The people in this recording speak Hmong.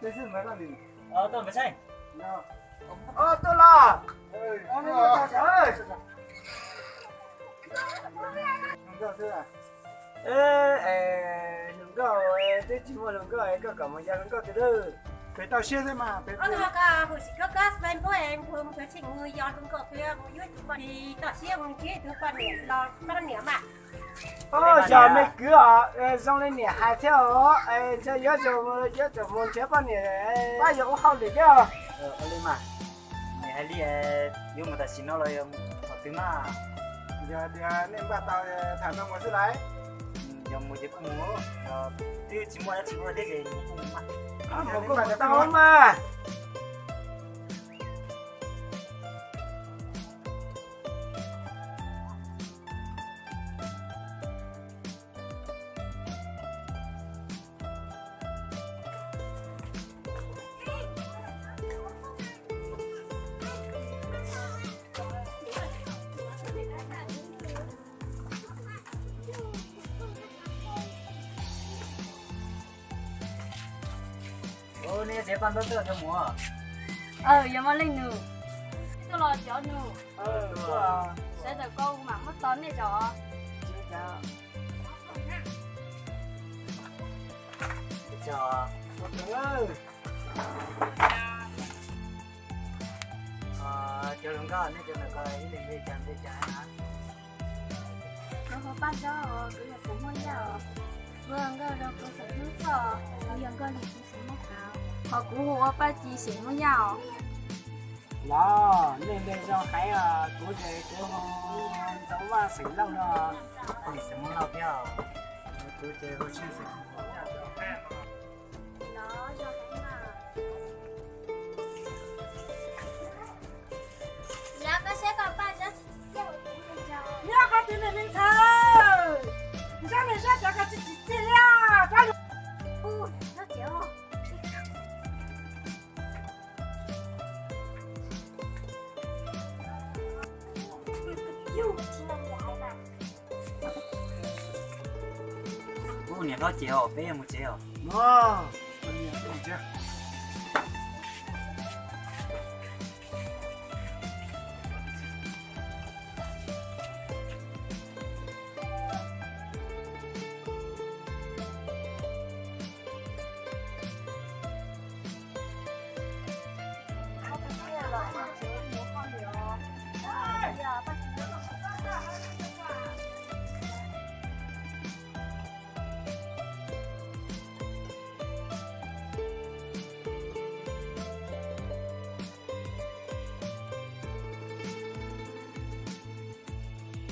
Tuaj los. Hluas nkauj, twb tsis muaj hluas nkauj, koj kom mus yos hluas nkauj twg lawm? Pem toj siab xwb mas, pem toj siab. Yog me kwv os, zoo li niam hais thiab os, ntshe yuav tsum, yuav tsum mus nrhiav poj niam, pab yuav ua hauj lwm thiab. Ua li mas, nws hais li, yuav mus tam sim no los yog mus qhov twg mas? Yog tias nej npaj tau tham no mus xwb lawm. Yog mus ces kuj mus, twb tsis muaj dab tsi ua thiab ces mus kuj mus mas. Mus kuj mus tau mas. Nej tsev paj ntaub twb cov mus. Aw, yog muaj leej nus tuaj los cov nus. Sawv daws, kuv mam muab tos nej tso. Cov hluas nkauj, nej cov ntawm ko ib leeg npe cas npe cas na? Kuv hu Paj Zaub os, kuv yog xeem Hmoob Yaj os. Kuv yog Nkauj Zoo, kuv xeem Hmoob Txhoj, kuv yog Nkauj Lis, kuv xeem Hmoob Hauv. Hos kuv hu ua Paj Ci, xeem Hmoob Yaj os. Los, nej npe zoo heev os, kuv ces kuv hu Ntxoov Vaj, xeem Lauj no. Xeem Hmoob Lauj thiab os. Kuv ces hu Tsheej, xeem Hmoob Yaj. Nyob qhov twg ne me ntxhais? Zab me zab cov ko tsis tsim txiaj li. Kuv niam hlob ces os, peb mus tsev os.